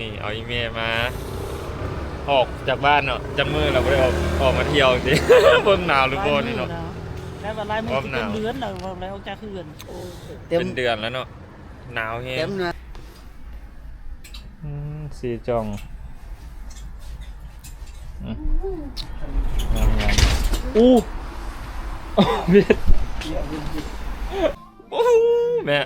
ນີ້ເອົາອີ່ແມ່ມາ ອອກຈາກບ້ານເນາະ ຈັກມື້ແລ້ວບໍ່ໄດ້ອອກ ອອກມາທ່ຽວຈັ່ງຊີ້ ເບິ່ງໜາວຫຼືບໍ່ນີ້ເນາະ. ແລ້ວວ່າຫຼາຍມື້ ຄວາມໜາວ ເປັນເດືອນແລ້ວບໍ່ໄດ້ອອກຈາກເຮືອນ. ເປັນເດືອນແລ້ວເນາະ ໜາວແຮງ. ອືມ ສີ່ຈອງ ອືມ ງາມໆ. ອູ້ ເບັດ ໂອ້ ແມ່.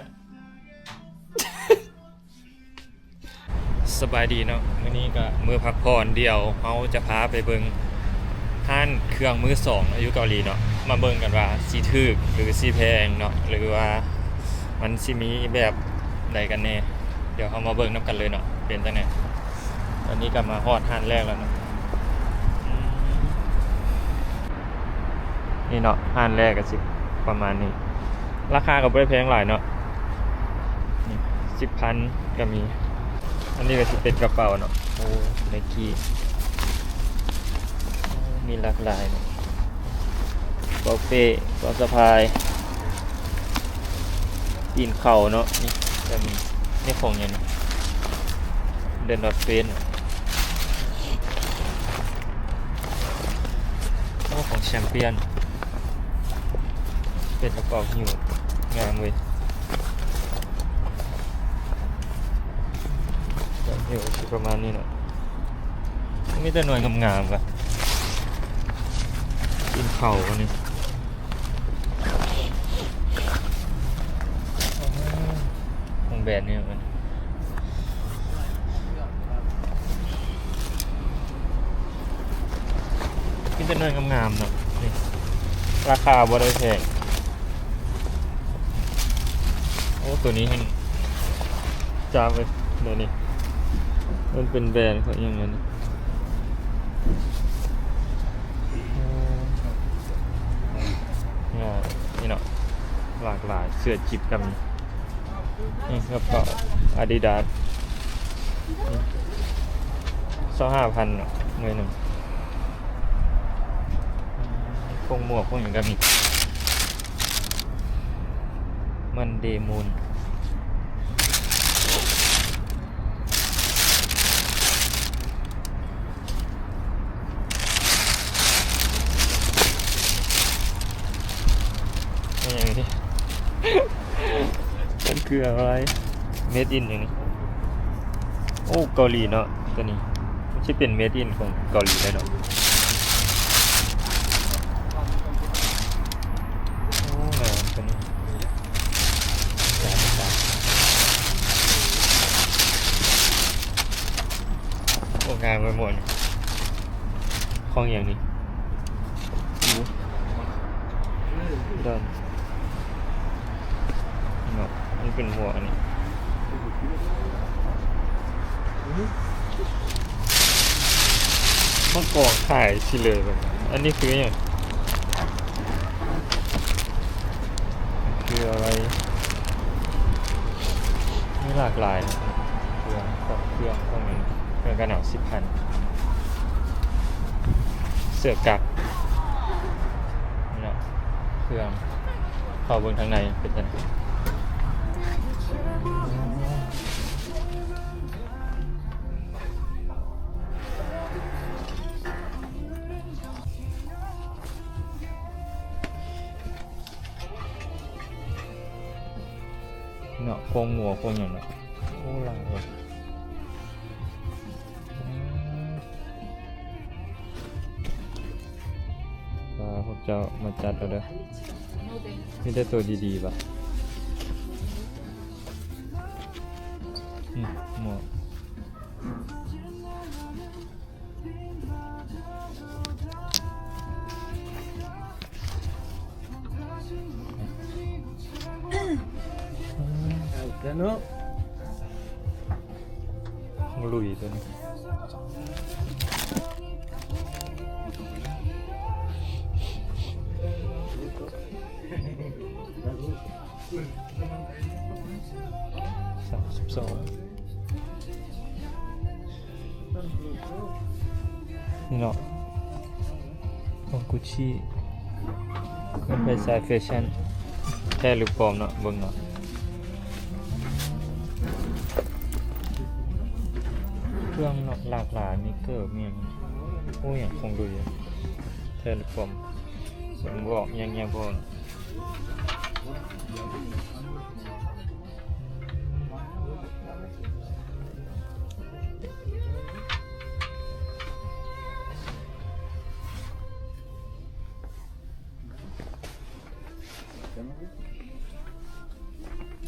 ສະບາຍດີເນາະ ມື້ນີ້ກະມື້ພັກຜ່ອນ ດຽວເຮົາຈະພາໄປເບິ່ງຮ້ານເຄື່ອງມືສອງຢູ່ເກົາຫຼີເນາະ ມາເບິ່ງກັນວ່າຊິຖືກຫຼືຊິແພງເນາະ ຫຼືວ່າມັນຊິມີແບບໃດກັນແນ່ ດຽວເຮົາມາເບິ່ງນຳກັນເລີຍເນາະ ເປັນຈັ່ງໃດ. ຕອນນີ້ກະມາຮອດຮ້ານແລກແລ້ວເນາະ. ນີ້ເນາະ ຮ້ານແລກກະຊິປະມານນີ້ ລາຄາກະບໍ່ໄດ້ແພງຫຼາຍເນາະ ນີ້ ສິບພັນກະມີ. ອັນນີ້ກະຊິເປັນກະເປົາເນາະ ໂອ້ ໄນກີ້ ມີຫຼາກຫຼາຍເນາະ ເປົາເປ້ ເປົາສະພາຍ ຕີນເຂົາເນາະ ນີ້ກະມີ. ນີ້ຂອງຫຍັງນີ້ The North Face ໂອ້ ຂອງ Champion ເປັນກະເປົາຫິ້ວ ງາມເວີຍ ກະເປົາຫິ້ວຊິປະມານນີ້ເນາະ ມີແຕ່ໜ່ວຍງາມໆ ກະ ຕີນເຂົາອັນນີ້. ຂອງແບຣນນີ້ມັນ ມີແຕ່ໜ່ວຍງາມໆ ເນາະ ນີ້ ລາຄາບໍ່ໄດ້ແພງ. ໂອ້ ໂຕນີ້ແຮ່ງຈັບເວີຍ ໂຕນີ້ ມັນເປັນແບຣນຂອງອີ່ຫຍັງອັນນີ້. ງາມ ນີ້ເນາະ ຫຼາກຫຼາຍ ເສື້ອຈິບກະມີ ນີ້ກະເປົາ Adidas ນີ້ ຊາວຫ້າພັນເນາະ ໜ່ວຍໜຶ່ງ. ພວກໝວກພວກຫຍັງກະມີ Monday Moon. ອີ່ຫຍັງນີ້ ມັນຄືອະໄລ Made in ຫຍັງນີ້ ໂອ້ ເກົາຫຼີເນາະ ໂຕນີ້ ມັນຊິເປັນ Made in ຂອງເກົາຫຼີເລີຍເນາະ. ໂອ້ ງາມໂຕນີ້ ໂອ້ ງາມໄປໝົດ ຂອງຫຍັງນີ້ ໂອ້ ດອນ ເນາະ ມັນເປັນໝວກອັນນີ້ ມາກອງຂາຍຊິເລີຍ ອັນນີ້ຄືຫຍັງ ຄືອະໄລ ມີຫຼາກຫຼາຍເນາະ ເຄື່ອງ ເຄື່ອງ ເຄື່ອງຫຍັງ ເຄື່ອງກັນໜາວ ສິບພັນ ເສື້ອກັກ ນີ້ເນາະ ເຄື່ອງ ເຂົ້າເບິ່ງທາງໃນເປັນຈັ່ງໃດ. ເນາະ ພວກໝວກພວກຫຍັງເນາະ ໂອ້ ຫຼາຍເວີຍ. ອືມ ວ່າພວກເຈົ້າມາຈັດເອົາເດີ ມີແຕ່ໂຕດີໆ ຫວາ ອືມ ໝວກ ເອົາແລ້ວເນາະ ຂອງລຸຍໂຕນີ້ ສາມສິບສອງ ນີ້ເນາະ ຂອງ Gucci ເປັນໄປສາຍແຟຊັ່ນ ແທ້ຫຼືປອມເນາະ ເບິ່ງເນາະ. ເຄື່ອງເນາະ ຫຼາກຫຼາຍ ມີເກີບ ມີຫຍັງ ໂອ້ຍ ຫຍັງຄົງດຸຍ ເທເລຄອມ ເບິ່ງບໍ່ອອກ ແຍກບໍ່ອອກ.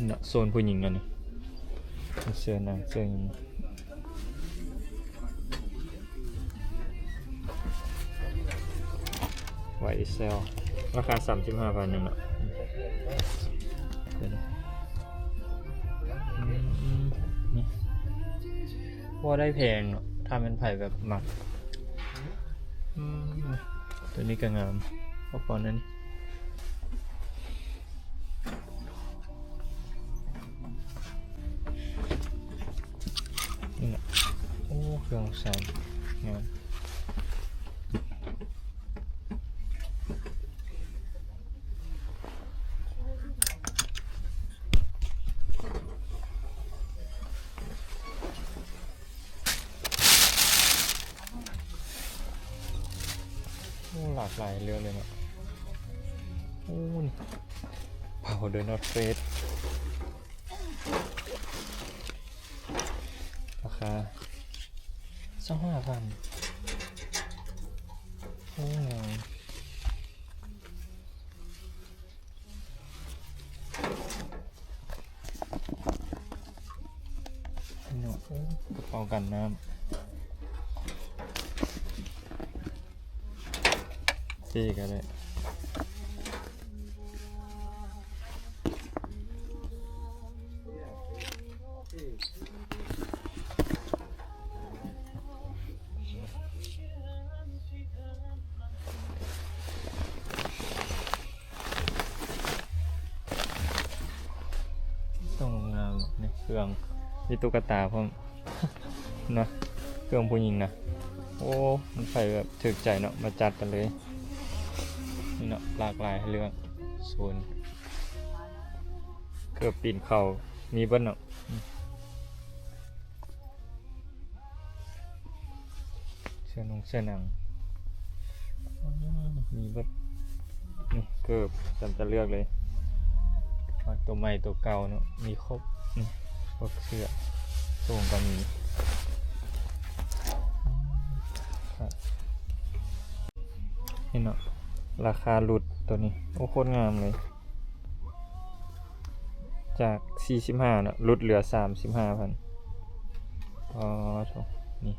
ເນາະ ໂຊນຜູ້ຍິງອັນນີ້ ເສື້ອໜັງ ເສື້ອຫຍັງ ວາຍເອສແອລ ລາຄາສາມສິບຫ້າພັນ ນີ້ເນາະ ອືມ ນີ້ ບໍ່ໄດ້ແພງເນາະ ຖ້າແມ່ນໃຜແບບມັກ ອືມ ໂຕນີ້ກໍງາມ ພໍປານນັ້ນ ນີ້ນະ ໂອ້ ເຄື່ອງສາຍງາມ. ໂອ້ ຫຼາກຫຼາຍເລື່ອງເລີຍເນາະ ໂອ້ ນີ້ Powder North Face ລາຄາຊາວຫ້າພັນ ໂອ້ ງາມ. ເນາະ ໂອ້ ກະເປົາກັນນ້ຳ ເປ້ກະໄດ້. ຕ້ອງງາມນີ້ ເຄື່ອງ ມີຕຸກກະຕາພ້ອມນະ ເຄື່ອງຜູ້ຍິງນະ ໂອ້ ມັນໃຜແບບຖືກໃຈເນາະ ມາຈັດກັນເລີຍ ນີ້ເນາະ ຫຼາກຫຼາຍໃຫ້ເລືອກ ໂຊນ ເກີບ ຕີນເຂົ້າ ມີເບິດເນາະ. ເສື້ອນຸ່ງເສື້ອໜັງ ມີເບິດ ນີ້ເກີບ ຕາມຈະເລືອກເລີຍ ເອົາໂຕໃໝ່ໂຕເກົ່າເນາະ ມີຄົບ ນີ້ພວກເສື້ອໂສ້ງກໍມີ ເຫັນເນາະ ລາຄາຫຼຸດໂຕນີ້ ໂອ້ ໂຄດງາມເລີຍ. ຈາກສີ່ສິບຫ້າເນາະ ຫຼຸດເຫຼືອສາມສິບຫ້າພັນ ອໍ ໂທ້ ນີ້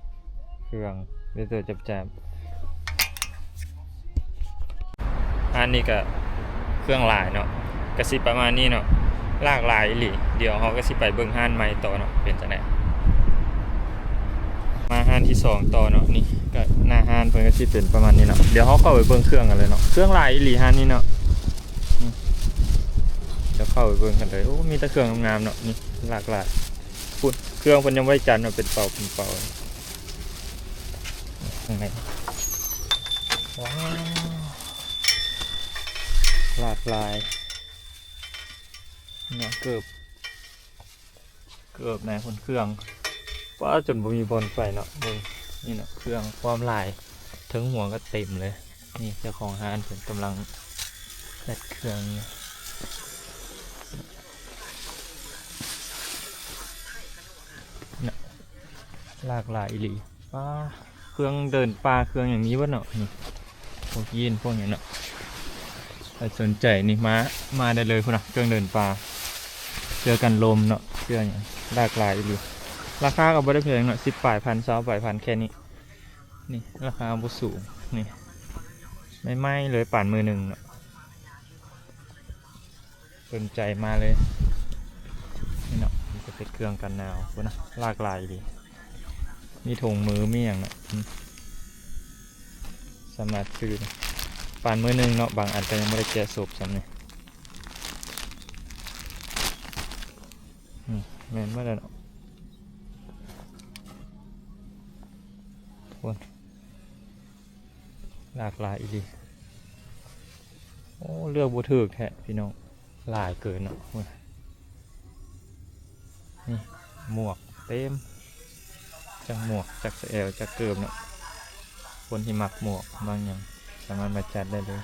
ເຄື່ອງ ເວເຕີຈັບຈາມ ຮ້ານນີ້ກະເຄື່ອງຫຼາຍເນາະ ກະຊິປະມານນີ້ເນາະ ຫຼາກຫຼາຍອີ່ຫຼີ ດຽວເຮົາກະຊິໄປເບິ່ງຮ້ານໃໝ່ຕໍ່ເນາະ ເປັນຈັ່ງໃດ ມາຮ້ານທີສອງຕໍ່ເນາະ ນີ້ກະໜ້າຮ້ານເພິ່ນກະຊິເປັນປະມານນີ້ເນາະ ດຽວເຮົາເຂົ້າໄປເບິ່ງເຄື່ອງກັນເລີຍເນາະ ເຄື່ອງຫຼາຍອີ່ຫຼີຮ້ານນີ້ເນາະ. ອືມ ດຽວເຂົ້າໄປເບິ່ງກັນເລີຍ ໂອ້ ມີແຕ່ເຄື່ອງງາມໆເນາະ ນີ້ຫຼາກຫຼາຍ ພຸ້ນ ເຄື່ອງເພິ່ນຍັງບໍ່ໄດ້ຈັດເນາະ ເປັນເປົາເປັນເປົາ ຂ້າງໃນ ວ້າວ ຫຼາກຫຼາຍເນາະ ເກີບ ເກີບນະ ຄົນເຄື່ອງ ປ້າ ຈົນບໍ່ມີບ່ອນໄປເນາະ ເບິ່ງ ນີ້ເນາະ ເຄື່ອງຄວາມຫຼາຍ ເທິງຫົວກໍເຕັມເລີຍ ນີ້ເຈົ້າຂອງຮ້ານເພິ່ນກຳລັງຈັດເຄື່ອງຢູ່ ເນາະ ຫຼາກຫຼາຍອີ່ຫຼີ ປ້າ ເຄື່ອງເດີນປ່າ ເຄື່ອງຫຍັງມີເບິດເນາະ ນີ້ ພວກຢີນພວກຫຍັງເນາະ ໃຜສົນໃຈນີ້ມາ ມາໄດ້ເລີຍພຸ້ນນະ ເຄື່ອງເດີນປ່າ ເສື້ອກັນລົມເນາະ ເສື້ອຫຍັງ ຫຼາກຫຼາຍອີ່ຫຼີ ລາຄາກໍບໍ່ໄດ້ແພງເນາະ ສິບປາຍພັນ ຊາວປາຍພັນ ແຄ່ນີ້ ນີ້ລາຄາບໍ່ສູງ ນີ້ໃໝ່ໆເລີຍ ປານມືໜຶ່ງເນາະ. ສົນໃຈມາເລີຍ ນີ້ເນາະ ມີແຕ່ເປັນເຄື່ອງກັນໜາວພຸ້ນນະ ຫຼາກຫຼາຍດີ ມີຖົງມື ມີຫຍັງເນາະ ອືມ ສາມາດຊື້ໄດ້ ປານມືໜຶ່ງເນາະ ບາງອັນກໍຍັງບໍ່ໄດ້ແກະສົບຊ້ຳນີ້ ອືມ ແມ່ນໝົດແລ້ວເນາະ ພຸ້ນ. ຫຼາກຫຼາຍອີ່ຫຼີ ໂອ້ ເລືອກບໍ່ຖືກແທ້ພີ່ນ້ອງ ຫຼາຍເກີນເນາະ ນີ້ໝວກເຕັມ ຈັກໝວກ ຈັກສະແອວ ຈັກເກີບເນາະ. ຄົນທີ່ມັກໝວກມັກຫຍັງ ສາມາດມາຈັດໄດ້ເລີຍ.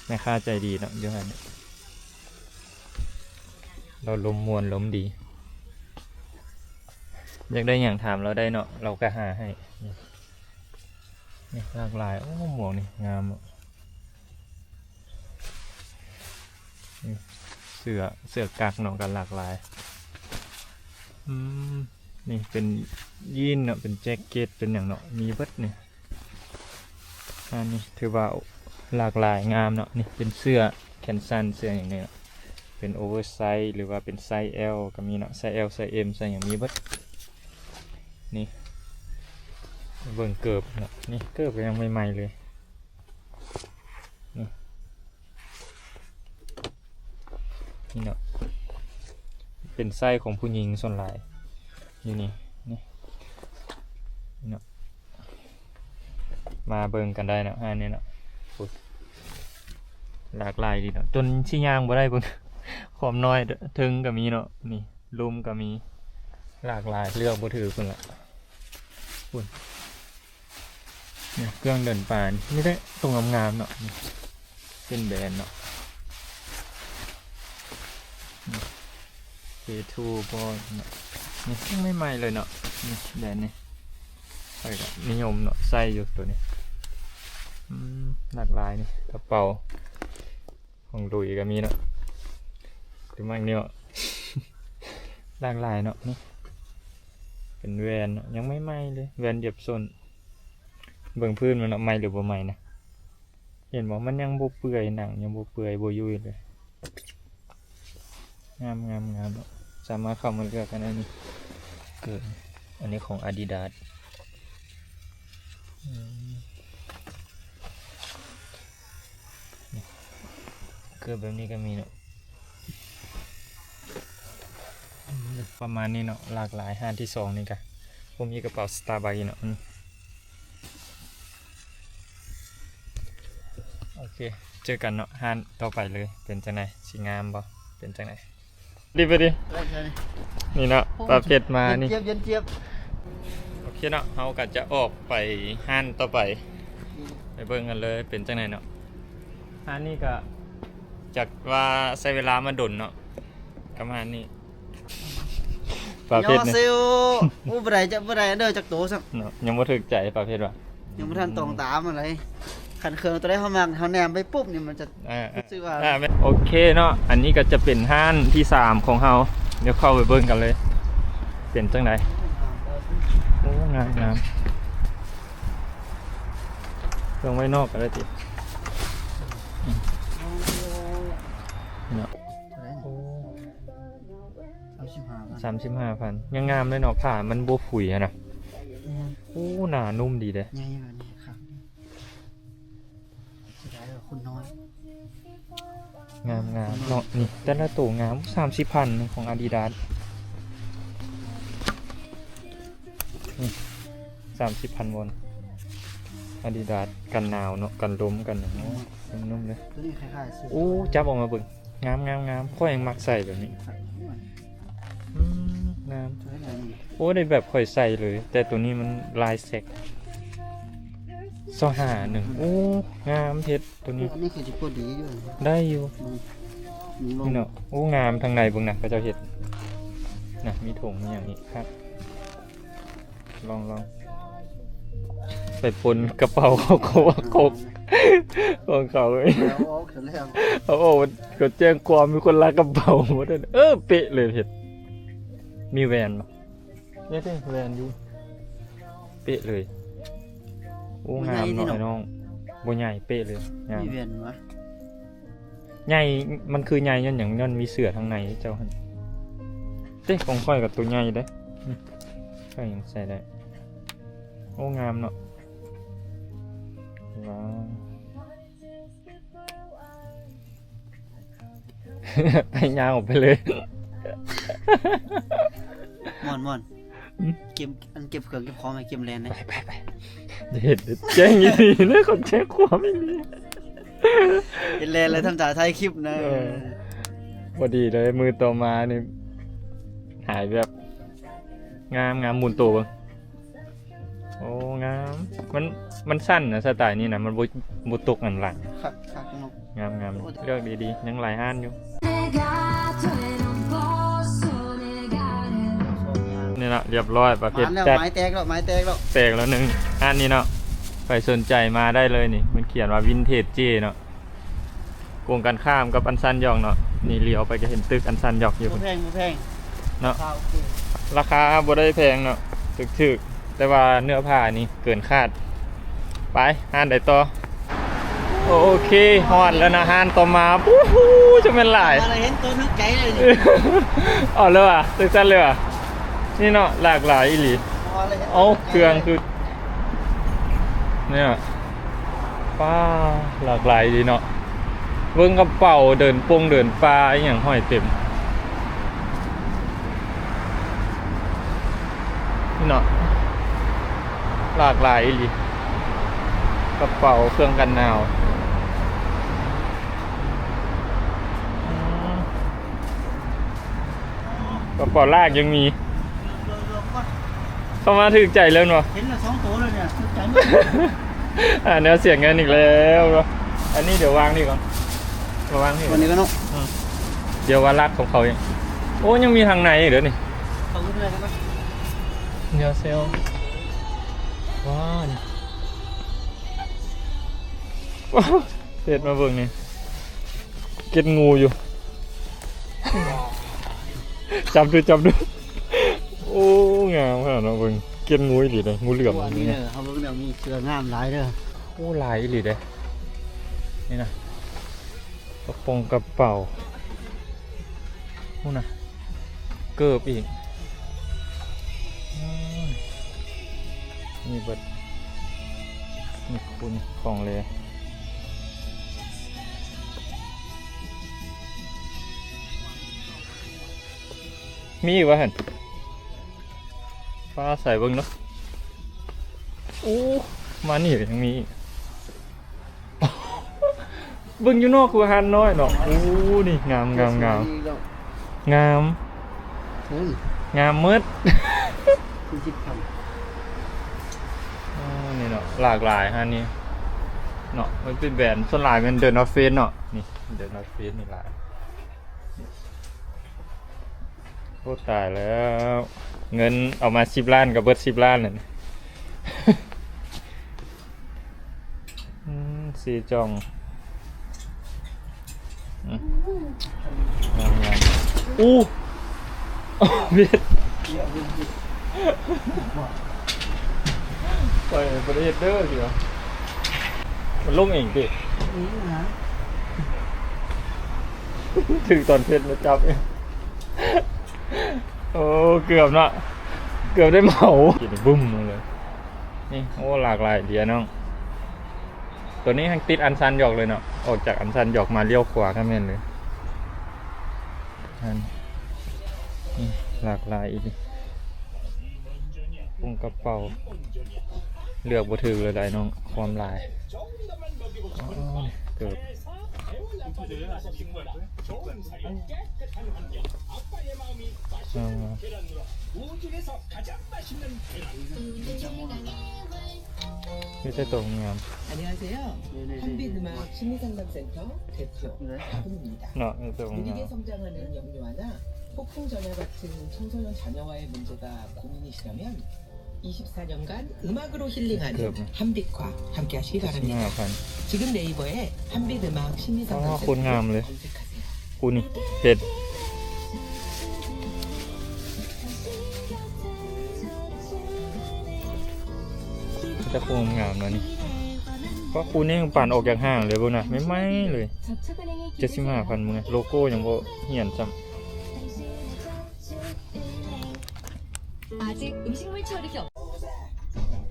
ແມ່ຄ້າໃຈດີເນາະ ຢູ່ຫັ້ນ ລາວລົມມ່ວນລົມດີ. ຢາກໄດ້ຫຍັງຖາມລາວໄດ້ເນາະ ລາວກໍຫາໃຫ້. ນີ້ ນີ້ຫຼາກຫຼາຍ. ໂອ້ ໝວກນີ້ງາມເນາະ. ນີ້ເສື້ອ ເສື້ອກັກເນາະ ກໍຫຼາກຫຼາຍ. ອືມ ນີ້ເປັນຢີນເນາະ ເປັນແຈັກເກັດ ເປັນຫຍັງເນາະ ມີເບິດນີ້. ອັນນີ້ຖືວ່າຫຼາກຫຼາຍ ງາມເນາະ. ນີ້ເປັນເສື້ອແຂນສັ້ນ ເສື້ອຫຍັງນີ້ເນາະ ເປັນໂອເວີໄຊ ຫຼືວ່າເປັນໄຊແອລກໍມີເນາະ ໄຊແອລ ໄຊເອັມ ໄຊຫຍັງມີເບິດ. ນີ້ເບິ່ງເກີບເນາະ ນີ້ເກີບກໍຍັງໃໝ່ໆເລີຍ. ນີ້ ນີ້ເນາະ ເປັນໄຊຂອງຜູ້ຍິງສ່ວນຫຼາຍ ຢູ່ນີ້ ນີ້ ນີ້ເນາະ. ມາເບິ່ງກັນໄດ້ເນາະ ຮ້ານນີ້ເນາະ. ໂອ້ຍ ຫຼາກຫຼາຍດີເນາະ ຈົນຊິຍ່າງບໍ່ໄດ້ເບິ່ງ. ຄວາມນ້ອຍເທິງກໍມີເນາະ ນີ້ລຸ່ມກໍມີ ຫຼາກຫຼາຍ ເລືອກບໍ່ຖືກພຸ້ນລະ. ພຸ້ນ ນີ້ເຄື່ອງເດີນປ່າ ມີແຕ່ໂຕງາມໆເນາະ. ນີ້ເປັນແບຣນເນາະ ນີ້ ເຄທູ ບໍ່ເນາະ. ນີ້ຍັງໃໝ່ໆເລີຍເນາະ ນີ້ແບຣນນີ້ ຂ້ອຍກໍນິຍົມເນາະ ໃສ່ຢູ່ໂຕນີ້. ອືມ ຫຼາກຫຼາຍ ນີ້ກະເປົາ ຂອງລຸຍກໍມີເນາະ ຫຼືມັກນີ້ເນາະ. ຫຼາກຫຼາຍເນາະ ນີ້ເປັນແວ່ນເນາະ ຍັງໃໝ່ໆເລີຍ ແວ່ນຢຽບສົ້ນ. ເບິ່ງພື້ນມັນເນາະ ໃໝ່ຫຼືບໍ່ໃໝ່ນະ ເຫັນບໍ່ ມັນຍັງບໍ່ເປື່ອຍ ໜັງຍັງບໍ່ເປື່ອຍ ບໍ່ຫຍຸ້ຍເລີຍ. ງາມໆໆເນາະ ສາມາດເຂົ້າມາເລືອກກັນໄດ້ນີ້. ເກີບ ອັນນີ້ຂອງອາດີດາສ. ອືມ ນີ້ ເກີບແບບນີ້ກໍມີເນາະ ປະມານນີ້ເນາະ ຫຼາກຫຼາຍ. ຮ້ານທີສອງນີ້ກະບໍ່ມີກະເປົາສະຕາບັກອີກເນາະ. ອືມ ໂອເຄ ເຈີກັນເນາະ ຮ້ານຕໍ່ໄປເລີຍ. ເປັນຈັ່ງໃດ ຊິງາມບໍ່ ເປັນຈັ່ງໃດ? ດີໄປດີ ໄດ້ໃຊ່ນີ້ ນີ້ເນາະ ໂອ້ ປາເພັດມານີ້ ເຢັນຈຽບ ເຢັນຈຽບ. ໂອເຄເນາະ ເຮົາກໍຈະອອກໄປຮ້ານຕໍ່ໄປ ໄປເບິ່ງກັນເລີຍ ເປັນຈັ່ງໃດເນາະ. ຮ້ານນີ້ກໍຈັກວ່າໃຊ້ເວລາມາດົນເນາະ ປະມານນີ້. ປາເພັດນີ້ ໂອ້ ບໍ່ໄດ້ ຈະບໍ່ໄດ້ເດີ ຈັກໂຕຊ້ຳເນາະ ຍັງບໍ່ຖືກໃຈປາເພັດວ່າ ຍັງບໍ່ທັນຕອງຕາມອັນໃດ. ຄັນເຄື່ອງໂຕໃດເຮົາມັກ ເຮົາແນມໄປປຸບນີ້ ມັນຈະ ເອີ ຮູ້ສຶກວ່າ ເອີ ໂອເຄເນາະ ອັນນີ້ກໍຈະເປັນຮ້ານທີສາມຂອງເຮົາ ດຽວເຂົ້າໄປເບິ່ງກັນເລີຍ ເປັນຈັ່ງໃດ. ໂອ້ ງາມໆ ເຄື່ອງໄວ້ນອກກໍໄດ້ຕິ ເນາະ. ໂອ້ ສາມສິບຫ້າພັນ ສາມສິບຫ້າພັນ ຍັງງາມເລີຍເນາະ ຜ້າມັນບໍ່ຜຸຍຫັ້ນນະ. ແມ່ນ ໂອ້ ໜານຸ້ມດີເດ້ ໃຫຍ່ແບບນີ້ຄັກ ເສຍດາຍວ່າຄົນນ້ອຍ. ງາມໆເນາະ ນີ້ແຕ່ລະໂຕງາມ. ສາມສິບພັນຂອງອາດີດາສ ນີ້ ສາມສິບພັນວອນ ອາດີດາສ ກັນໜາວເນາະ ກັນລົມ ກັນຫຍັງ. ໂອ້ ນຸ້ມໆເລີຍ ໂອ້ ຈັບອອກມາເບິ່ງ ງາມໆໆ ຂ້ອຍມັກໃສ່ແບບນີ້. ອືມ ງາມ ໂອ້ ໄດ້ແບບຂ້ອຍໃສ່ເລີຍ ແຕ່ໂຕນີ້ມັນລາຍແຊັກ ຊາວຫ້າ ໜຶ່ງ. ໂອ້ ງາມເພັດໂຕນີ້ ອັນນີ້ຄືຊິພໍດີຢູ່ ໄດ້ຢູ່ ອືມ ນີ້ເນາະ. ໂອ້ ງາມ ທາງໃນເບິ່ງນະ ເຂົາເຈົ້າເຮັດນະ ມີຖົງມີຫຍັງອີກຄັກ. ລອງ ລອງ ໄປປົນກະເປົາເຂົາ ເຂົາວ່າຄົກຂອງເຂົາ ເອົາອອກ ເຂົາແຈ້ງຄວາມມີຄົນລັກກະເປົາໝົດ. ເອີ ເປະເລີຍເຮັດ ມີແວ່ນບໍ່? ເຮັດເດ້ ແວ່ນຢູ່ ເປະເລີຍ. ໂອ້ ງາມເນາະ ໄອ້ນ້ອງ ບໍ່ໃຫຍ່ ເປະເລີຍ ງາມ ມີແວ່ນວະ. ໃຫຍ່ ມັນຄືໃຫຍ່ຍ້ອນຫຍັງ? ຍ້ອນມີເສື້ອທາງໃນເຈົ້າຫັ້ນເດ້. ຂອງຂ້ອຍກໍໂຕໃຫຍ່ເດ້ ຂ້ອຍຍັງໃສ່ໄດ້. ໂອ້ ງາມເນາະ ວ້າວ ໄປ ຍ່າງອອກໄປເລີຍ. ມ່ອນ ມ່ອນ ອືມ ເກັບ ອັນເກັບເຄື່ອງເກັບຂອງໃຫ້ ເກັບແລ່ນເດ້. ໄປ ໄປ ໄປ ເຮັດແຈ້ງອີ່ຫຼີເນາະ ເຂົາແຈ້ງຄວາມອີ່ຫຼີ. ເຮັດແລ່ນແລ້ວທຳທ່າຖ່າຍຄລິບນະ. ເອີ ພໍດີເລີຍ ມື້ຕໍ່ມານີ້ຫາຍແວບ. ງາມ ງາມ ໝູນໂຕເບິ່ງ. ໂອ້ ງາມ. ມັນ ມັນສັ້ນນະ ສະໄຕນີ້ນະ ມັນບໍ່ ບໍ່ຕົກອັນຫຼັງ. ຄັກ ຄັກເນາະ. ງາມໆ ໂອ້ ເລືອກດີໆ ຍັງຫຼາຍຮ້ານຢູ່. ນີ້ລະ ລຽບຮ້ອຍ ປະເພດ ມາແລ້ວ ຈັດ ໄມ້ແຕກແລ້ວ ໄມ້ແຕກແລ້ວ ແຕກແລ້ວໜຶ່ງ. ຮ້ານນີ້ເນາະ ໃຜສົນໃຈມາໄດ້ເລີຍນີ້ ມັນຂຽນວ່າ Vintage J ເນາະ. ກົງກັນຂ້າມກັບອັນຊັນຢອກເນາະ. ນີ້ຫຼຽວໄປກໍເຫັນຕຶກອັນຊັນຢອກຢູ່ ບໍ່ແພງ ບໍ່ແພງເນາະ. ລາຄາໂອເຄ ລາຄາບໍ່ໄດ້ແພງເນາະ ຖືກໆ ແຕ່ວ່າເນື້ອຜ້ານີ້ເກີນຄາດ. ໄປຮ້ານໃດຕໍ່? ໂອເຄ ຮອດແລ້ວນະ ຮ້ານຕໍ່ມາ. ໂອ້ໂຫ ຈະແມ່ນຫຼາຍ ມາແລ້ວ ເຫັນໂຕນຶກໃຈເລີຍນີ້. ເອົາເລີຍຫວາ ຈັ່ງຊັ້ນເລີຍຫວາ. ນີ້ເນາະ ຫຼາກຫຼາຍອີ່ຫຼີ. ມາແລ້ວເຫັນໂຕນຶກໃຈເລີຍ. ເອົາ ເຄື່ອງຄື ນີ້ ປ້າ ຫຼາກຫຼາຍດີເນາະ. ເບິ່ງກະເປົາ ເດີນປົງເດີນປ່າອີ່ຫຍັງຫ້ອຍເຕັມ ນີ້ເນາະ. ຫຼາກຫຼາຍອີ່ຫຼີ ກະເປົາ ເຄື່ອງກັນໜາວ. ອືມ ກະເປົາລາກຍັງມີ. ເຂົ້າມາຖືກໃຈເລີຍເນາະ ເຫັນແລ້ວສອງໂຕເລີຍນີ້ ຖືກໃຈໝົດ. ອ່າ ແນວເສຍເງິນອີກແລ້ວ. ອັນນີ້ດຽວວາງນີ້ກ່ອນ ມາວາງນີ້ ຕົວນີ້ກໍເນາະ. ອືມ ດຽວວ່າລັກຂອງເຂົາອີກ. ໂອ້ ຍັງມີທາງໃນອີກເດີນີ້ ເຂົ້າໄປເລີຍເນາະ. ດຽວເຊວ ວ້າວ ເຮັດມາເບິ່ງນີ້ ເກັດງູຢູ່. ຈັບດູ ຈັບດູ. ໂອ້ ງາມຂະໜາດເນາະ. ເບິ່ງ ເກັດງູອີ່ຫຼີເດ້ ງູເຫຼືອມ. ໂອ້ ອັນນີ້ເດີ ເຮົາເບິ່ງແລ້ວມີເສືອງາມຫຼາຍເດີ. ໂອ້ ຫຼາຍອີ່ຫຼີເດ້ ນີ້ນະ. ກະໂປງກະເປົາ ພຸ້ນນະ ເກີບອີກ. ໂອ້ຍ ມີເບິດ ມີຄຸນຂອງເລ. ມີອີກວະຫັ້ນ? ຟ້າໃສເບິ່ງເນາະ. ໂອ້ ມານີ້ກໍຍັງມີອີກ. ເບິ່ງຢູ່ນອກຄືຮ້ານນ້ອຍເນາະ. ໂອ້ ນີ້ງາມ ງາມ ງາມ ງາມ ງາມໝົດ. ໂອ້ ນີ້ເນາະ ຫຼາກຫຼາຍຮ້ານນີ້ເນາະ. ມັນເປັນແບຣນ ສ່ວນຫຼາຍແມ່ນ The North Face ເນາະ. ນີ້ The North Face ນີ້ຫຼາຍ. ໂອ້ ຕາຍແລ້ວ ເງິນເອົາມາສິບລ້ານກໍເບິດສິບລ້ານນັ້ນ. ອືມ ສີ່ຈ່ອງ. ອືມ ງາມໆ. ອູ້ ເບັດ ຂ້ອຍບໍ່ໄດ້ເຮັດເດີ. ມັນລົງເອງຕິ? ອືມ ຖືກຕອນເພັດມາຈັບເອງ. ໂອ້ ເກືອບເນາະ ເກືອບໄດ້ເໝົາ. ກິນບຸ້ມລົງເລີຍ. ນີ້ ໂອ້ ຫຼາກຫຼາຍເດເນາະ. ຕົວນີ້ແຮ່ງຕິດອັນຊັນຢອກເລີຍເນາະ. ອອກຈາກອັນຊັນຢອກມາລ້ຽວຂວາກໍແມ່ນເລີຍ. ອັນນີ້ຫຼາກຫຼາຍອີ່ຫຼີ. ໂປງກະເປົາ ເລືອກບໍ່ຖືກເລີຍໄດ໋ນ້ອງ ຄວາມຫຼາຍ. ອໍ ເກີບ ງາມໆ. ມີແຕ່ໂຕງາມ. 안녕하세요. 한빛음악 심리상담센터 대표 이분입니다. ເນາະ ມີແຕ່ໂຕງາມ. 느리게 성장하는 영유아나 폭풍 전야 같은 청소년 자녀와의 문제가 고민이시라면 이십사 년간 음악으로 힐링하는 한빛과 함께하시기 바랍니다. 지금 네이버에 한빛음악 심리상담센터를 ໂອ້ ໂຄດງາມເລີຍ 검색하세요. ກູນີ້ເພັດ ແຕ່ຄູງາມເນາະນີ້. ເພາະຄູນີ້ປານອອກຈາກຫ້າງເລີຍພຸ້ນນະ ໃໝ່ໆເລີຍ. ເຈັດສິບຫ້າພັນມື້ ໂລໂກ້ຍັງບໍ່ຮຽນຊ້ຳ. 아직 음식물 처리가 없-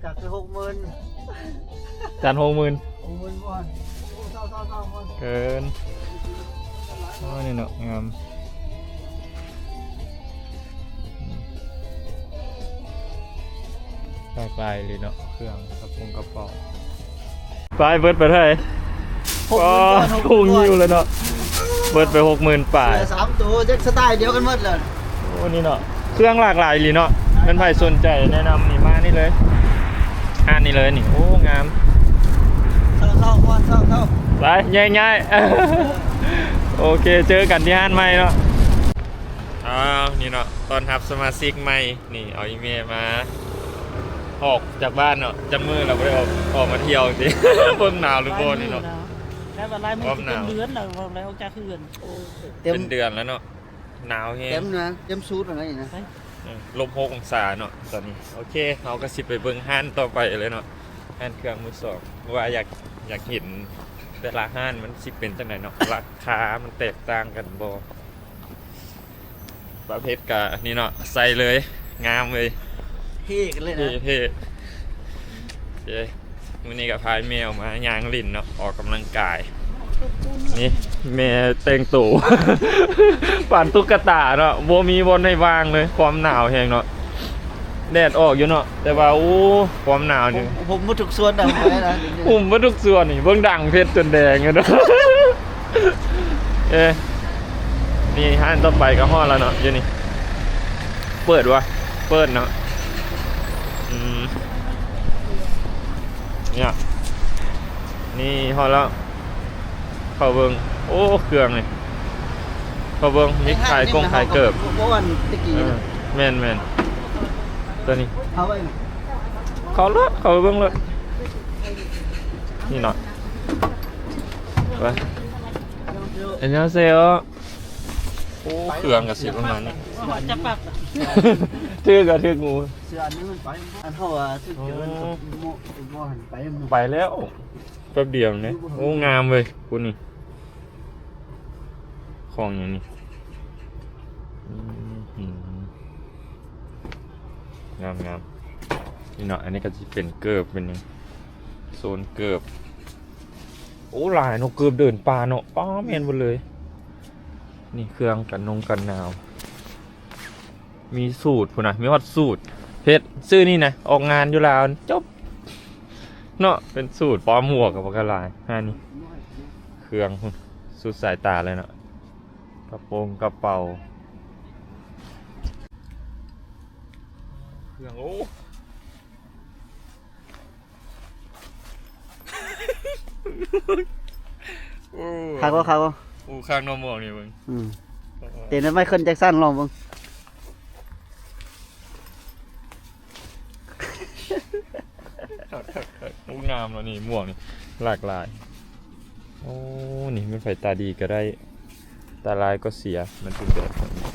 ຈັດໄປຫົກໝື່ນ ຈັດຫົກໝື່ນ ຫົກໝື່ນກ່ອນ. ໂອ້ ເຊົາໆໆ ເກີນ. ອໍ ນີ້ເນາະ ງາມ ຫຼາກຫຼາຍເລີຍເນາະ ເຄື່ອງກະໂປງກະເປົາ. ໄປ ເບິດໄປເທົ່າໃດ? ຫົກໝື່ນ ອໍ ພຸ້ງຫິ້ວເລີຍເນາະ ເບິດໄປຫົກໝື່ນປາຍ. ເສື້ອສາມໂຕ ຈັກສະໄຕລ໌ດຽວກັນໝົດເລີຍ. ໂອ້ ນີ້ເນາະ ເຄື່ອງຫຼາກຫຼາຍອີ່ຫຼີເນາະ. ແມ່ນໃຜສົນໃຈແນະນຳນີ້ ມານີ້ເລີຍ. ຮ້ານນີ້ເລີຍນີ້ ໂອ້ ງາມ. ເຊົາໆ ມ່ວນ ເຊົາໆ ໄປ ຍ້າຍໆ ໂອເຄ ເຈີກັນທີ່ຮ້ານໃໝ່ເນາະ. ອ້າວ ນີ້ເນາະ ຕ້ອນຮັບສະມາຊິກໃໝ່. ນີ້ ເອົາອີ່ແມ່ມາ ອອກຈາກບ້ານເນາະ ຈັກມື້ລະບໍ່ໄດ້ອອກ ອອກມາທ່ຽວຈັ່ງຊີ້. ເບິ່ງໜາວຫຼືບໍ່ນີ້ເນາະ ແຕ່ວ່າຫຼາຍມື້ ຄວາມໜາວ ເປັນເດືອນແລ້ວ ບໍ່ໄດ້ອອກຈາກເຮືອນ. ເປັນເດືອນແລ້ວເນາະ ໜາວແຮງ ເຕັມນະ ເຕັມສູດແລ້ວນີ້ນະ. ເອີ ລົບຫົກອົງສາເນາະຕອນນີ້. ໂອເຄ ເຮົາກໍຊິໄປເບິ່ງຮ້ານຕໍ່ໄປເລີຍເນາະ ຮ້ານເຄື່ອງມືສອງ ວ່າຢາກ ຢາກເຫັນແຕ່ລະຮ້ານມັນຊິເປັນຈັ່ງໃດເນາະ ລາຄາມັນແຕກຕ່າງກັນບໍ່. ປະເພັດກະນີ້ເນາະ ໃສ່ເລີຍ ງາມເລີຍ ເທ່ກັນເລີຍນະ ເທ່ໆ. ໂອເຄ ມື້ນີ້ກໍພາແມ່ອອກມາຍ່າງຫຼິ້ນເນາະ ອອກກຳລັງກາຍ. ນີ້ແມ່ແຕ່ງໂຕ ປານຕຸກກະຕາເນາະ ບໍ່ມີບ່ອນໃຫ້ວ່າງເລີຍ ຄວາມໜາວແຮງເນາະ. ແດດອອກຢູ່ເນາະ ແຕ່ວ່າ ໂອ້ ຄວາມໜາວນີ້ ຫຸ້ມໝົດທຸກສ່ວນນະ ຫຸ້ມໝົດທຸກສ່ວນນີ້ ເບິ່ງດັງເພັດຈົນແດງຢູ່ເນາະ. ເອີ ນີ້ຮ້ານຕໍ່ໄປກໍຮອດແລ້ວເນາະ ຢູ່ນີ້ ເປີດວະ ເປີດເນາະ. ອືມ ນີ້ ນີ້ຮອດແລ້ວ ເຂົ້າເບິ່ງ ໂອ້ ເຄື່ອງນີ້ ເຂົ້າເບິ່ງມີຂາຍກົງຂາຍເກີບ ບໍ່ ບໍ່ອັນຕະກີ້ ເອີ ນະ ແມ່ນໆ ຕົວນີ້ ເຂົ້າໄວ້ ເຂົ້າໂລດ ເຂົ້າໄປເບິ່ງໂລດ. ນີ້ເນາະ ໄປ ອັນຍອງເຊໂອ. ໂອ້ ເຄື່ອງກໍຊິປະມານນີ້ ຈະປັບ ຖືກກໍຖືກງູ ເສືອອັນນີ້ມັນໄປ ອັນເຮົາວ່າຖືກເຈີນ ໂອ້ ບໍ່ ບໍ່ຫັ້ນໄປ ໄປແລ້ວ ແປັບດຽວນີ້. ໂອ້ ງາມເວີຍ ພຸ້ນນີ້ ຂອງຫຍັງນີ້ ອືມ ງາມໆ. ນີ້ເນາະ ອັນນີ້ກໍຊິເປັນເກີບ ເປັນຫຍັງ ໂຊນເກີບ. ໂອ້ ຫຼາຍເນາະ ເກີບເດີນປ່າເນາະ ປ້າ ແມ່ນເບິດເລີຍ. ນີ້ເຄື່ອງກັນນົງກັນໜາວ ມີສູດພຸ້ນນະ ມີຮອດສູດ ເຮັດຊື້ນີ້ນະ ອອກງານຢູ່ລາວຈົບເນາະ ເປັນສູດ ປ້ອມຫົວກໍບໍ່ກະຫຼາຍ. ຫານີ້ເຄື່ອງພຸ້ນ ສຸດສາຍຕາເລີຍເນາະ ກະໂປງກະເປົາ ເຄື່ອງ ໂອ້ ໂອ້ ຄັກບໍ່ ຄັກບໍ່? ໂອ້ ຄັກເນາະ ໝວກນີ້ເບິ່ງ ອືມ ເຕັ້ນໃຫ້ໄມເຄິນແຈັກສັນລອງເບິ່ງ ຄັກໆໆ. ໂອ້ ງາມເນາະນີ້ ໝວກນີ້ ຫຼາກຫຼາຍ. ໂອ້ ນີ້ແມ່ນໃຜຕາດີກໍໄດ້ ຕາລາຍກໍເສຍ ມັນເປັນແບບນີ້.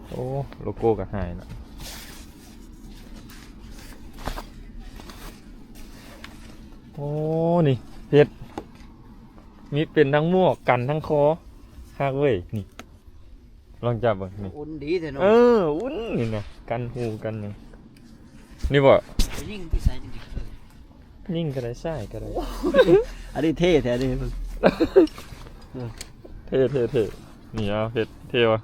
ໂອ້ ໂລໂກ້ກໍຫາຍລະ. ໂອ້ ນີ້ເຮັດ ມີເປັນທັງໝວກກັນທັງຄໍ ຄັກເວີຍ ນີ້ ລອງຈັບເບິ່ງນີ້ ອຸ່ນດີແທ້ເນາະ. ເອີ ອຸ່ນນີ້ນະ ກັນຫູກັນຫຍັງ ນີ້ບໍ່? ຍິງທີ່ໃສຈັ່ງຊິຄື ຍິງກໍໄດ້ ຊາຍກໍໄດ້. ໂອ້ຍ ອັນນີ້ເທ່ແທ້ເດ້ ເບິ່ງ ເອີ ເທ່ໆໆ. ນີ້ເອົາເຮັດເທ່ວະ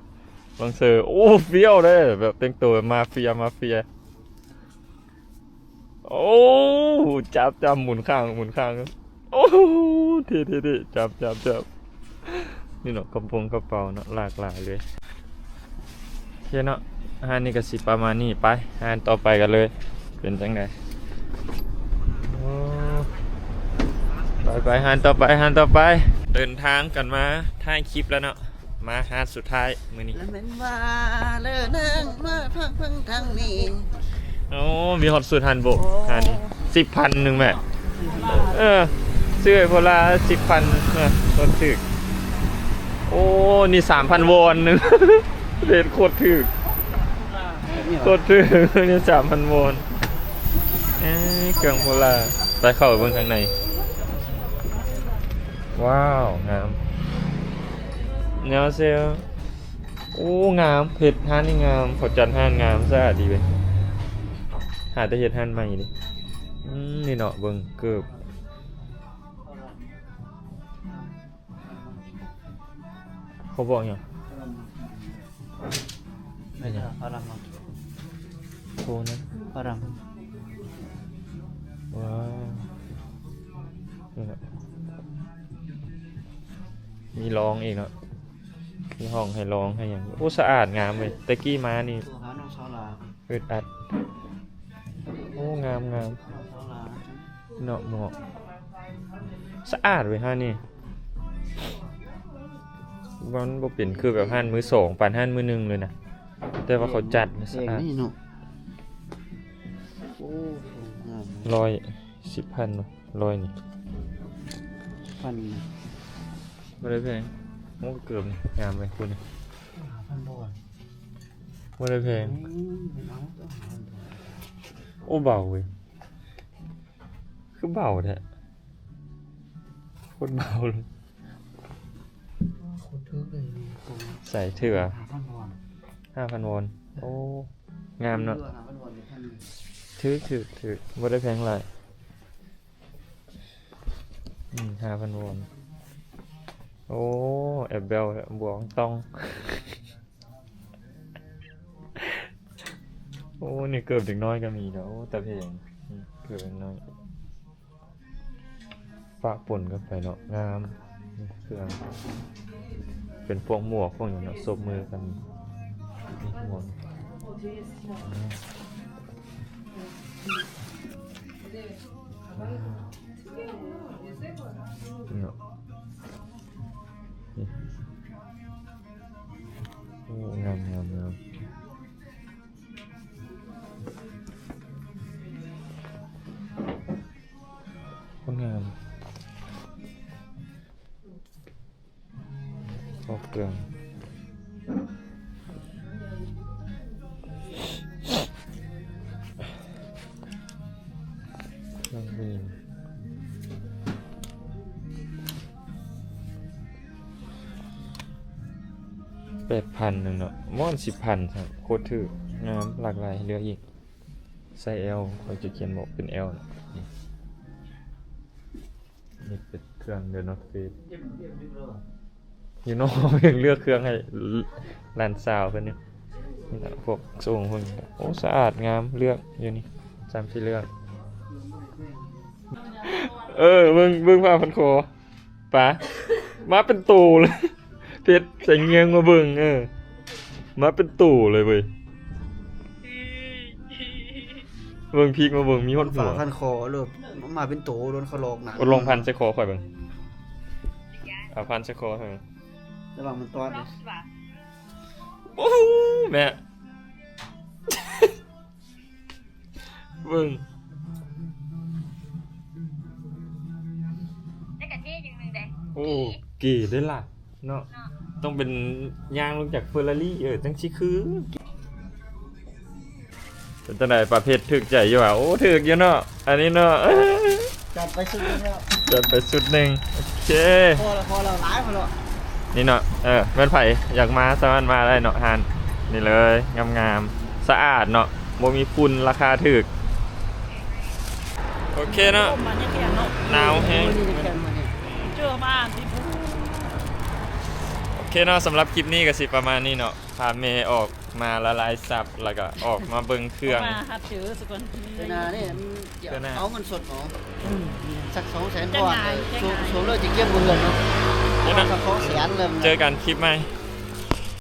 ລອງເຊີ. ໂອ້ ຟຽວເດ້ ແບບແຕ່ງໂຕແບບມາເຟຍ ມາເຟຍ. ໂອ້ ຈັບ ຈັບ ໝູນຂ້າງ ໝູນຂ້າງ. ໂອ້ ເທ່ໆໆ ຈັບ ຈັບ ຈັບ. ນີ້ເນາະ ກະໂປງກະເປົາເນາະ ຫຼາກຫຼາຍເລີຍ. ໂອເຄເນາະ ຮ້ານນີ້ກໍຊິປະມານນີ້ ໄປຮ້ານຕໍ່ໄປກັນເລີຍ ເປັນຈັ່ງໃດ? ໂອ້ ໄປໆ ຮ້ານຕໍ່ໄປ ຮ້ານຕໍ່ໄປ. ເດີນທາງກັນມາທ້າຍຄລິບແລ້ວເນາະ ມາຮ້ານສຸດທ້າຍມື້ນີ້ ລະແມ່ນວ່າເລີນາງມາພັກເພິ່ງທາງນີ້. ໂອ້ ມີຮອດສູດຫັ້ນໂບ ໂອ້ ຮ້ານນີ້ ສິບພັນໜຶ່ງແມ່. ເອີ ຊື້ໃຫ້ໂພລາສິບພັນ ເອີ ໂຄດຖືກ. ໂອ້ ນີ້ສາມພັນວອນໜຶ່ງ ເຮັດໂຄດຖືກ ໂຄດຖືກ ນີ້ສາມພັນວອນ. ເອີ ເຄື່ອງໂພລາ ໄປເຂົ້າໄປເບິ່ງທາງໃນ. ວ້າວ ງາມ ແນວເຊວ. ໂອ້ ງາມ ເຮັດຮ້ານນີ້ງາມ ເຂົາຈັດຮ້ານງາມ ສະອາດດີເວີຍ. ຫາແຕ່ເຮັດຮ້ານໃໝ່ເດ້. ອືມ ນີ້ເນາະ ເບິ່ງເກີບ ເຂົາບອກຫຍັງ? ແມ່ນຫຍັງ? ໂທນະ ຝຣັ່ງ. ວ້າວ ນີ້ແຫຼະ ມີລອງອີກເນາະ ມີຫ້ອງໃຫ້ລອງໃຫ້ຫຍັງ. ໂອ້ ສະອາດງາມເວີຍ ແຕ່ກີ້ມານີ້ ໂທຫານ້ອງສາວຫຼ້າ ອຶດອັດ. ໂອ້ ງາມ. ງາມໆ ເນາະ ໝວກ ສະອາດເວີຍຮ້ານນີ້ ມັນບໍ່ເປັນຄືແບບຮ້ານມືສອງ ປານຮ້ານມືໜຶ່ງເລີຍນະ ແຕ່ວ່າເຂົາຈັດສະອາດ. ໂອ້ ງາມ ຮ້ອຍສິບພັນເນາະ ຮ້ອຍນີ້ ພັນ ບໍ່ໄດ້ແພງ. ໂອ້ ເກີບນີ້ງາມເວີຍ ຄຸນ ຫ້າພັນບາດ ບໍ່ໄດ້ແພງ. ອືມ ເອົາ ໂອ້ ເບົາເວີຍ ຄືເບົາແທ້ ໂຄດເບົາເລີຍ ໂຄດຖືກເລີຍນີ້ ໃສ່ຖືກ ຫ້າພັນວອນ ຫ້າພັນວອນ. ໂອ້ ງາມເນາະ ຫ້າພັນວອນ ຖືກ ຖືກ ຖືກ ບໍ່ໄດ້ແພງຫຼາຍ. ອືມ ຫ້າພັນວອນ. ໂອ້ ແອັບເບວ ບວກຕ້ອງ. ໂອ້ ນີ້ເກີບເດັກນ້ອຍກໍມີເນາະ. ໂອ້ ຕາແພງ ອືມ ເກີບເດັກນ້ອຍ ປະປົນກັນໄປເນາະ ງາມ. ເຄື່ອງ ເປັນພວກໝວກພວກຫຍັງເນາະ ສົບມືກັນ. ນີ້ໝວກ ເນາະ ນີ້ ໂອ້ ງາມໆໆ ຄົນງາມ. ຄອບເຄື່ອງ ແປດພັນໜຶ່ງເນາະ ມ່ອນສິບພັນຊ້ຳ ໂຄດຖືກ ງາມ ຫຼາກຫຼາຍໃຫ້ເລືອກອີກ. ໄຊແອລ ຂ້ອຍຈະຂຽນບອກເປັນແອລເນາະ. ນີ້ ນີ້ເປັນເຄື່ອງ The North Face ຢູ່ນອກ ຍັງເລືອກເຄື່ອງໃຫ້ຫຼານສາວເພິ່ນຢູ່. ນີ້ລະ ພວກໂສ້ງເພິ່ນ ໂອ້ ສະອາດງາມ ເລືອກຢູ່ນີ້ ສາມສີ່ເລື່ອງ. ເອີ ເບິ່ງ ເບິ່ງຜ້າພັນຄໍ. ປາ ມາເປັນໂຕເລີຍ ເພັດໃສ່ງຽງມາເບິ່ງ. ເອີ ມາເປັນໂຕເລີຍເວີຍ ເບິ່ງພິກມາເບິ່ງ ມີຮອດຫົວ ຜ້າພັນຄໍໂລດ ມາເປັນໂຕໂດນເຂົາຫຼອກນະ. ທົດລອງພັນໃສ່ຄໍຂ້ອຍເບິ່ງ ເອົາພັນໃສ່ຄໍຂ້ອຍເບິ່ງ ລະວັງມັນຕອດເດ້. ໂອ້ ແມ່ ເບິ່ງ ໄດ້ກະເທ່ຢ່າງໜຶ່ງເດ້. ໂອ້ ເກເດ້ລະເນາະ ເນາະ ຕ້ອງເປັນຍ່າງລົງຈາກເຟີຣາຣີ ເອີ ຈັ່ງຊິຄື. ເປັນຈັ່ງໃດ ປາເພັດ ຖືກໃຈຢູ່ຫວາ? ໂອ້ ຖືກຢູ່ເນາະ ອັນນີ້ເນາະ. ຈັດໄປຊຸດໜຶ່ງແລ້ວ ຈັດໄປຊຸດໜຶ່ງ. ໂອເຄ ພໍແລ້ວ ພໍແລ້ວ ຫຼາຍພໍແລ້ວ. ນີ້ເນາະ ເອີ ແມ່ນໃຜຢາກມາສາມາດມາໄດ້ເນາະ ຮ້ານນີ້ເລີຍ ງາມໆ ສະອາດເນາະ ບໍ່ມີຝຸ່ນ ລາຄາຖືກ. ໂອເຄເນາະ ລົມມັນຍັງແຂງເນາະ ໜາວແຮງ ເຈີມາທີ່ພູ. ໂອເຄເນາະ ສຳລັບຄລິບນີ້ກໍຊິປະມານນີ້ເນາະ ພາແມ່ອອກມາລະລາຍຊັບ ແລ້ວກໍອອກມາເບິ່ງເຄື່ອງ ມາຮັບເຈີສະກ່ອນ. ເທື່ອໜ້ານີ້ ເທື່ອໜ້າ ເອົາເງິນສົດເອົາ ອືມ ສັກສອງແສນກ່ອນ ເອີ ຊ່ວງເລີກຈະກຽມເຮືອນເນາະ ເຈີກັນ ສອງແສນເລີ່ມ ເຈີກັນຄລິບໃໝ່.